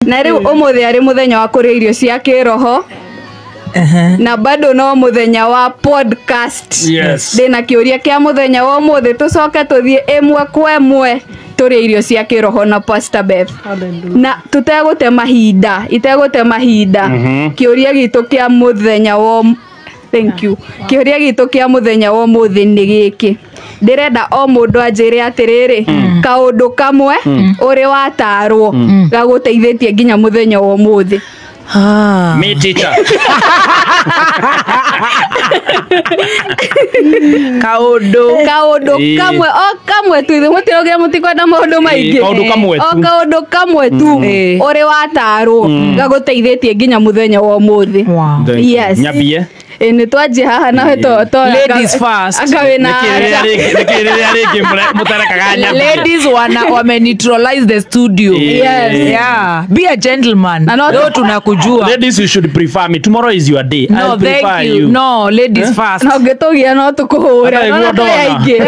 Na rĩu ũmũthĩ arĩ mũthenya wa kũrĩa irio cia kĩroho na bado no mũthenya wa podcast. Yes. Ndĩna kĩũria kĩa mũthenya wa ũmũthĩ, tũcoke tũthiĩ ĩmwe kwa ĩmwe tũrĩe irio cia kĩroho na Pastor Beth. Na tũtegũte mahinda, itegũte mahinda, kĩũria gitũ kĩa mũthenya wa, thank you, kĩũria gitũ kĩa mũthenya wa ũmũthĩ nĩ gĩkĩ. Ndĩrenda o mũndũ anjĩre atĩrĩrĩ, kaũndũ kamwe ũrĩ watarwo gagũteithĩtie nginya mũthenya wa ũmũthĩ. Me teacher. Kaũndũ kamwe, o kamwe tu, ithuĩ mũtiraugira mũtikwenda maũndũ maingĩ. Kaũndũ kamwe tu. O kaũndũ kamwe tu ũrĩ watarwo gagũteithĩtie nginya mũthenya wa ũmũthĩ. Wow. Thank you. Yes. Nyambie. Ĩ, nĩ twanjie haha nawe to Ladies first. Anga wĩna Nĩkĩ anja. rĩrĩa rĩngĩ mũtarekaga nyambie? Ladies wana wame neutralize the studio. Yes. Yeah. Be a gentleman. Na no- Leo tunakujua. Ladies, you should prefer me. Tomorrow is your day. No, I'll prefer thank you. No, ladies first. Na ũngĩtũgia no tũkũhũre. Hata No, iguo na twĩ ndona. aingĩ.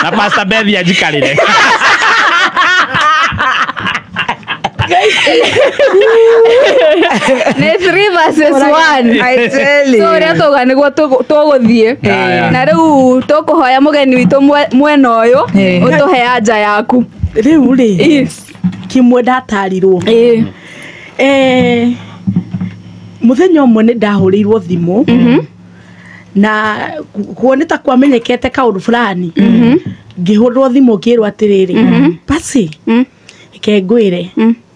Na Pastor Beth anjikarĩre. Nĩ 3 versus 1. I tell you. So ũrĩa tauga nĩguo tũgũthiĩ. Aya. Na rĩu tũkũhoya mũgeni witũ mwena ũyũ ũtũhe anja yaku. Rĩu rĩ, Yes. kimwe ndatarirwo. Ĩ. Mũthenya ũmwe nĩ ndahũrĩirwo thimũ na kuo nĩ ta kwamenyekete kaũndũ fulani, ngĩhũrĩrwo thimũ ngĩrwo atĩrĩrĩ, basi reke ngwĩre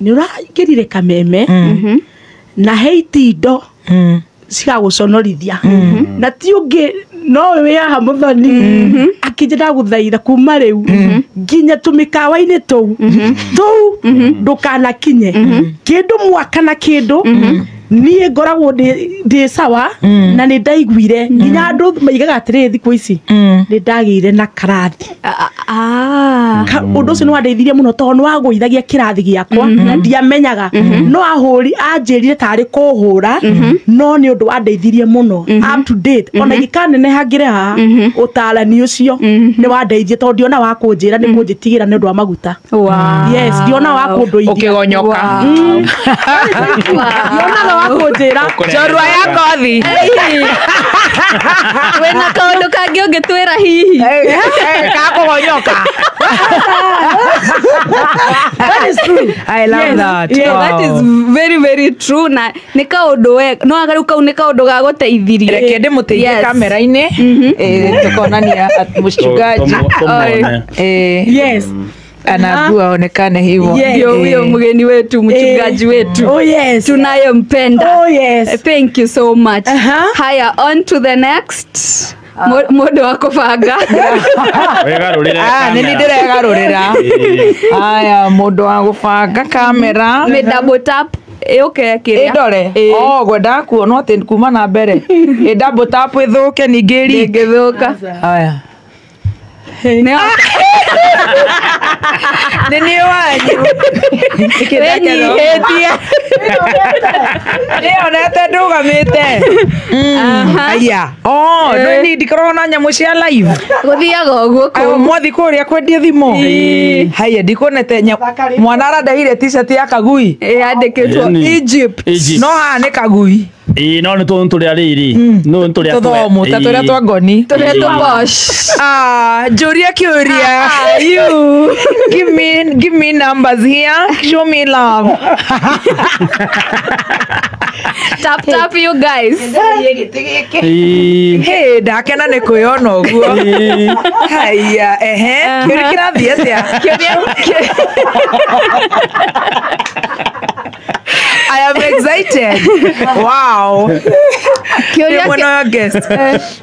nĩ ũraingĩrire kameme na he itindo cigagũconorithia na ti ũngĩ no wĩ haha mũthoni akĩnjĩra ndagũthaitha kuma rĩu nginya tũmĩkawa-inĩ tũu tũu ndũkanakinye kĩndũ mwaka na kĩndũ. Niĩ ngoragwo ndĩ sawa na nĩ ndaiguire nginya andũ maigaga atĩrĩrĩ thikũ ici nĩ ndagĩire na karathi. Ũndũ ũcio nĩ wandeithirie mũno tondũ nĩ wagũithagia kĩrathi gĩakwa na ndiamenyaga, no ahũri anjĩrire tarĩ kũhũra, no nĩ ũndũ wandeithirie mũno up to date, ona ingĩkaneneha ngĩre haha, ũtarani ũcio nĩ wandeithie tondũ ndiona wa kũnjĩra nĩ kũnjĩtigĩra nĩ ũndũ wa maguta. Wow. Yes, ndiona wa kũndũithia. Ũkĩgonyoka. Ndionaga wa kũnjĩra. Njorua ya kothi. Wĩna kaũndũ kangĩ ũngĩtwĩra hihi? Kakũgonyoka. That is true. I love Yes. that. Yes. Wow. That is very very true, na nĩ kaũndũ we no rĩu kau nĩ kaũndũ gagũteithirie. Reke ndĩmũteithie Yes. kamera-inĩ. Tukonania mchungaji. Tũmuone. Yes. Anaambiwa aonekane hivyo. Yes. Ndio huyo mgeni wetu, mchungaji wetu Oh yes. tunayempenda. Oh yes. Thank you so much. Haya, on to the next. Mũndũ wa kũbanga. Wĩgarũrĩre Ah, nĩ kamera. niĩ ndĩregarũrĩra. Aya, mũndũ wa gũbanga kamera. Nĩ double tap ĩũke kĩrĩa. Ĩndore. Ĩ. Oh, ngwendaga kuonwo atĩ kuma na mbere. Ĩ double tap ĩthũke ningĩ ĩringe. Ĩngĩthũka. Aya. Nĩ Nĩ niĩ wanyu. wĩnyihĩtie. Ndĩonete ndũgamĩte. Aya. Oh, no niĩ ndikoragwo na nyamũ cia live. Gũthiaga ũguo Ayo kũu. mwathi kũrĩa kwendia thimũ. Haya, ndikuonete mwana arandeheire t-shirt ya kagui. Yandĩkĩtwo Ĩni. Egypt. Egypt. No haha nĩ kagui. Ĩĩ, no nĩ tũndũ tũrĩa rĩrĩ, no nĩ tũrĩa Tũthomo ta tũrĩa twa ngoni. Tũrĩa tũ posh. Ah, njũria kĩũria. You give me numbers here. Show me love. Tap tap you guys. Ĩĩ. Hey, ndakena nĩ kwĩyona ũguo. Haya, ehe, kĩũria kĩrathiĩ atĩa? I am excited. Wow. Kĩũria Ndĩ mwena wa guest.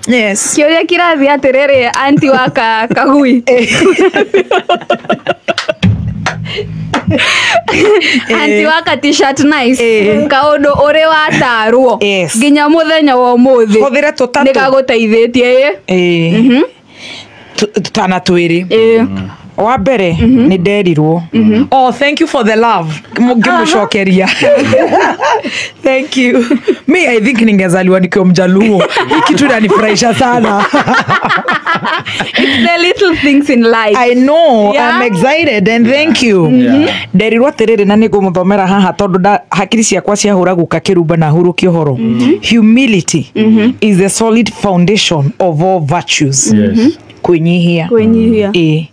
Yes. Kĩũria kĩrathiĩ atĩrĩrĩ, anti wa kagui. Anti wa ka t-shirt nice. Kaũndũ ũrĩ watarwo Yes. nginya mũthenya wa ũmũthĩ Hũthĩre tũtatũ. nĩ gagũteithĩtie. Ĩĩ. Twana twĩrĩ. Ĩ. Wa mbere nĩ nderirwo. Oh, thank you for the love. Ngĩmũcokeria. Thank you. Me, I think ningezaliwa nikiwa Mjaluo. Hii kitu inanifurahisha sana. It's the little things in life. I know. Yeah. I'm excited and thank you. Nderirwo atĩrĩrĩ na nĩngũmũthomera haha tondũ hakiri ciakwa ciahũra guka kĩrumba na hurũkia ũhoro. Humility is the solid foundation of all virtues. Yes. Kwĩnyihia. Kwĩnyihia. Ĩĩ.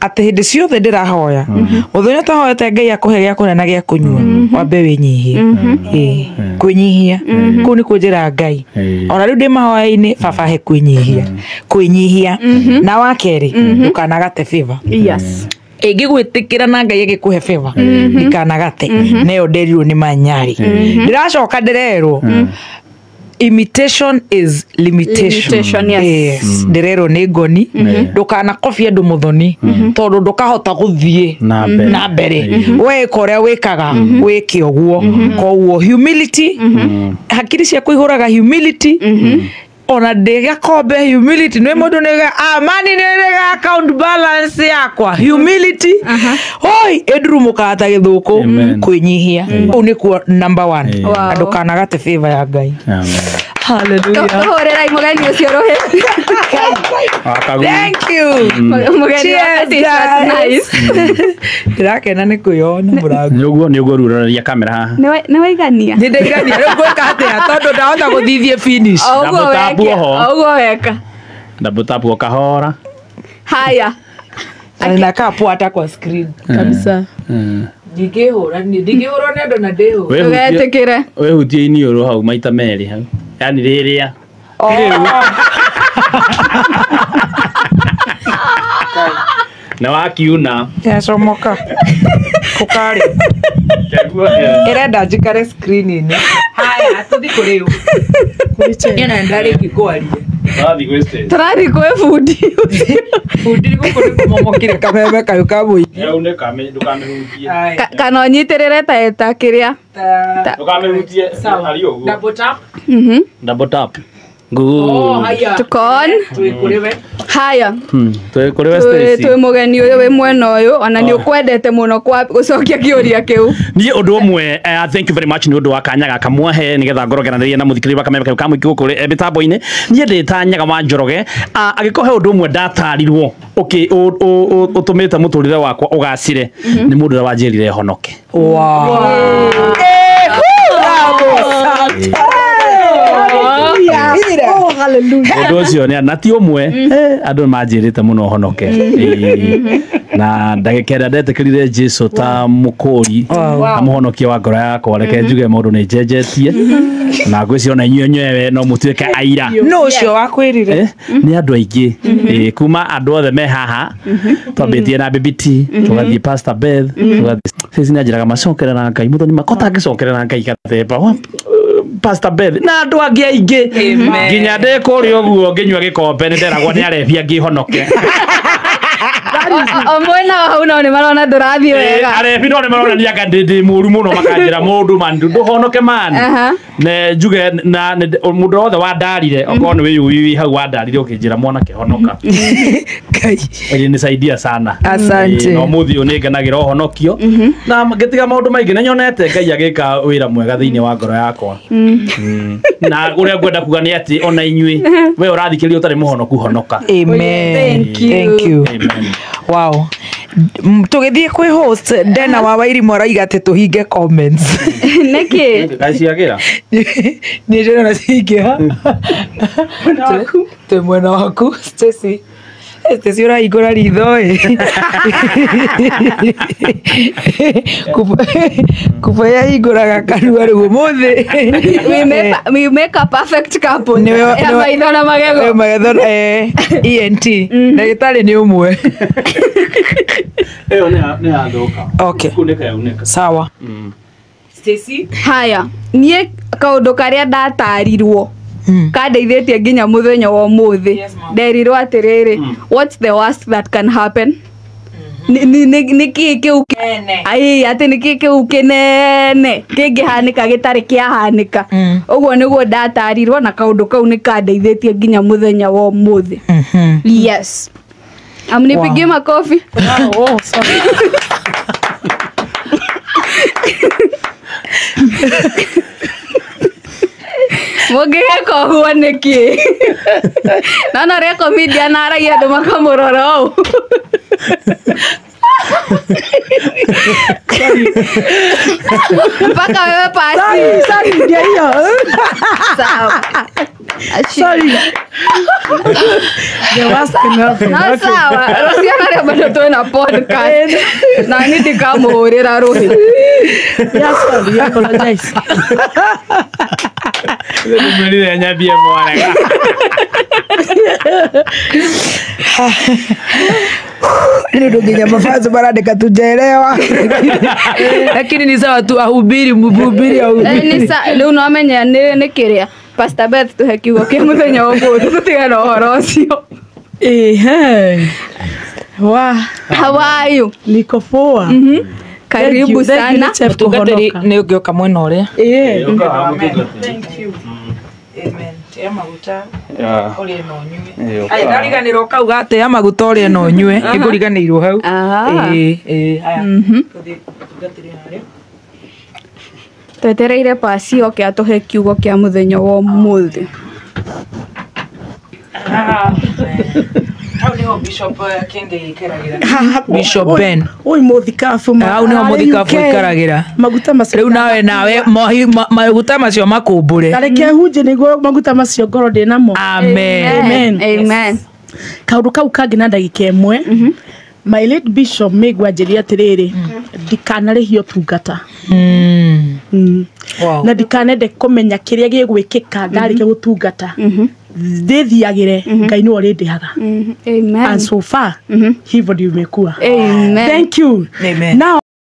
Atĩ hĩndĩ ciothe ndĩrahoya mũthenya ũtahoete Ngai akũhe gĩa kũrĩa na gĩa kũnyua wambe wĩnyihie. Ĩĩ. Kwĩnyihia kũu nĩ kwĩnjĩra Ngai ona rĩu ndĩ mahoya-inĩ baba he kwĩnyihia. Kwĩnyihia. Na wa kerĩ ndũkanagate favor. Yes. Ĩngĩgwĩtĩkĩra na Ngai ĩgĩkũhe favor ndikanagate. Neyo nderirwo nĩ Manyari. Ndĩracoka ndĩrerwo imitation is limitation. Limitation, yes. Yes. Ndirerwo nĩ ngoni ndũkanakobie andũ mũthoni tondũ ndũkahota gũthiĩ na mbere. Weka ũrĩa wĩkaga wĩke ũguo. Koguo humility, hakiri ciaku ihũraga humility. Ona ndĩgakombe humility nĩ mũndũ nĩ amani nĩ account balance yakwa humility. Oi ĩndurumũkaga ta gĩthũkũ. Kwĩnyihia ũu nĩkuo number 1. Wow. Ndũkanagate favor ya Ngai. Hallelujah. Tũhũrĩrai mũgeni ũcio rũhĩ. Thank you. Mũgeni wa Cheers, t-shirt guys. nice. Ndĩrakena nĩ kwĩyona mũrango. Nĩ ũguo rĩu ũroraria kamera haha. Nĩ waigania. Nĩ ndaigania rĩu ngwĩka atĩa tondũ ndahota gũthithie finish. O ũguo Double tap weke, oho. o ũguo weka. Double tap o kahora. Haya. Na nakaa poa hata kwa screen. Kabisa. Ndingĩhũra niĩ, ndingĩhũrwo nĩ andũ na ndĩhũre. Ndũgetĩkĩre. Wĩhutie iniũrũ hau maita merĩ hau. Yani rĩrĩa. Na wakiuna. Yacomoka. Kũkarĩ. Ĩrenda njikare screen-inĩ. Haya, tũthiĩ kũrĩ ũ? Niĩ na ndarĩki kwaria. Tũrathiĩ kwĩ bundi. Bundi gũkũ nĩ kũmomokire kameme kayũ ka mũingĩ. Ndũkamĩhutie. Kana ũnyitĩrĩre ta kĩrĩa. Ndũkamĩhutie harĩ ũguo. Double tap. Double tap. Oh, haya. Tukon. Twĩ kũrĩ we. Haya. Twĩ kũrĩ we Twĩ Stacy. twĩ mũgeni ũyũ wĩ mwena ũyũ ona nĩ ũkwendete mũno kwa gũcokia kĩũria kĩu. Niĩ ũndũ ũmwe, thank you very much nĩ ũndũ wa kanya gaka mwahe nĩgetha ngorogeranĩrie na mũthikĩrĩria wa kameme kau ka mũingĩ gũkũ mĩtambo-inĩ. Niĩ ndĩ ta Nyaga wa Njoroge, angĩkorwo he ũndũ ũmwe ndatarirwo ũtũmĩte mũtũrĩre wakwa ũgacĩre nĩ mũndũ ũrĩa wanjĩrire honoke. Wow. Oh, hallelujah. Ũndũ ũcio nĩ na ti ũmwe andũ manjĩrĩte mũno honoke. Na ndagĩka ĩrĩa ndetĩkĩrire Jesu ta mũkũri na mũhonokia wa ngoro yakwa, reke njuge maũndũ nĩ njenjetie na ngwĩciria ona inyuĩ enyewe no mũtuĩke aira. No ũcio wakwĩrire. Nĩ andũ aingĩ kuma andũ othe me haha twambĩtie na Baby T, tũgathiĩ Pastor Beth, tũgathiĩ Stacy nĩ anjĩraga macokerera Ngai mũthoni makwa tangĩcokerera Ngai gathemba Pastor Beth na andũ angĩ aingĩ nginya ndĩ kũrĩa ũguo ngĩnyua gĩkombe nĩ nderagwo nĩ arebia ngĩhonoke. O mwena wa hau nao nĩ marona ndũrathiĩ wega. Arebi no nĩ maronania anga ndĩ mũru mũno makanjĩra mũndũ man ndũhonoke man. Ne njuge na mũndũ wothe wandarire okorwo nĩ wĩyũĩ wĩ hau wandarire ũkĩnjĩra mwanake honoka. Ngai. Ilinisaidia sana. Asante. Na ũmũthĩ ũyũ nĩ ngenagĩra ũhonokio na ngĩtiga maũndũ maingĩ nĩ nyonete Ngai agĩka wĩra mwega thĩinĩ wa ngoro yakwa. Na ũrĩa ngwenda kuga nĩ atĩ ona inyuĩ we ũrathikĩrĩria ũtarĩ mũhonoku honoka. Amen. Thank you. Thank you. Amen. Wow. Tũgĩthiĩ kwĩ host Dena wa Wairimu arauga atĩ tũhinge comments. Nĩkĩ? Ngaciagĩra. Niĩ ndĩrona cingĩha. Twĩ mwena waku Stacy. Stacy ũrahingũra ritho ĩ. Kuba yahingũraga kanua rĩu ũmũthĩ. We make a perfect couple. Ya maitho na magego. Magetho ENT. Ndagĩtarĩ nĩ ũmwe. Ĩyo nĩ yathũka. Okay. Kunĩka yaunĩka. Sawa. Stacy. Haya, niĩ kaũndũ karĩa ndatarirwo kandeithĩtie nginya mũthenya wa ũmũthĩ. Nderirwo atĩrĩrĩ, what's the worst that can happen? Nĩ kĩĩ kĩu ai atĩ nĩ kĩĩ kĩu kĩnene kĩngĩhanĩka gĩtarĩ kĩahanĩka. Ũguo nĩguo ndatarirwo na kaũndũ kau nĩ kandeithĩtie nginya mũthenya wa ũmũthĩ. Yes. Amnipigie makofi. Oh, sorry. Mũngĩgeka ũguo nĩkĩ? Nona ũrĩa comedian aragia andũ makamũrora ũũ. Mpaka wewe pasi. Sorry, ndio hiyo. Sawa. Sorry. The worst can happen. No sawa. Rũciana rĩa bado twĩna podcast. Na niĩ ndikamũhũrĩra rũhĩ. Yeah, sorry, I apologize. Ndĩmwĩrire nyambie mwarega. Nĩ ũndũ nginya mafanzo marandĩka tujaelewa. Lakini ni sawa tu ahubiri mhubiri ahubiri. Rĩu no amenya nĩ kĩrĩa. Pastor Beth tuhe kiugo kĩa mũthenya wa ũmũthĩ tũtigane na ũhoro ũcio. Ehe. Wa. How are you? Niko poa. Karibu sana. Mũtungatĩri nĩ ũngĩũka mwena ũrĩa. Thank you. Amen. Tea maguta ũrĩe na ũnyue. Aya ndariganĩrwo kauga tea maguta ũrĩe na ũnyue. Nĩngũriganĩirwo hau. Ĩĩ haya. Tũthiĩ mũtungatĩri harĩa. Twetereire pasi oke atũhe kiugo kĩa mũthenya wa ũmũthĩ. Hau nĩho Bishop Kenge aikaragĩra. Bishop Ben. Oi mũthikabu. Hau nĩho mũthikabu aikaragĩra. Maguta macio. Rĩu nawe maguta macio makũmbũre. Na reke hunje nĩguo maguta macio ngorwo ndĩ namo. Amen. Amen. Amen. Kaũndũ kau kangĩ na ndagĩka ĩmwe. My late bishop Mĩgwa anjĩrire atĩrĩrĩ, ndikanarĩhio ũtungata. Wow. Na ndikanende kũmenya kĩrĩa gĩgwĩkĩka ndarĩkia gũtungata. Ndĩthiagĩre Ngai nĩwe ũrĩndĩhaga. Amen. And so far hivyo ndivyo imekuwa. Amen. Thank you. Amen. Now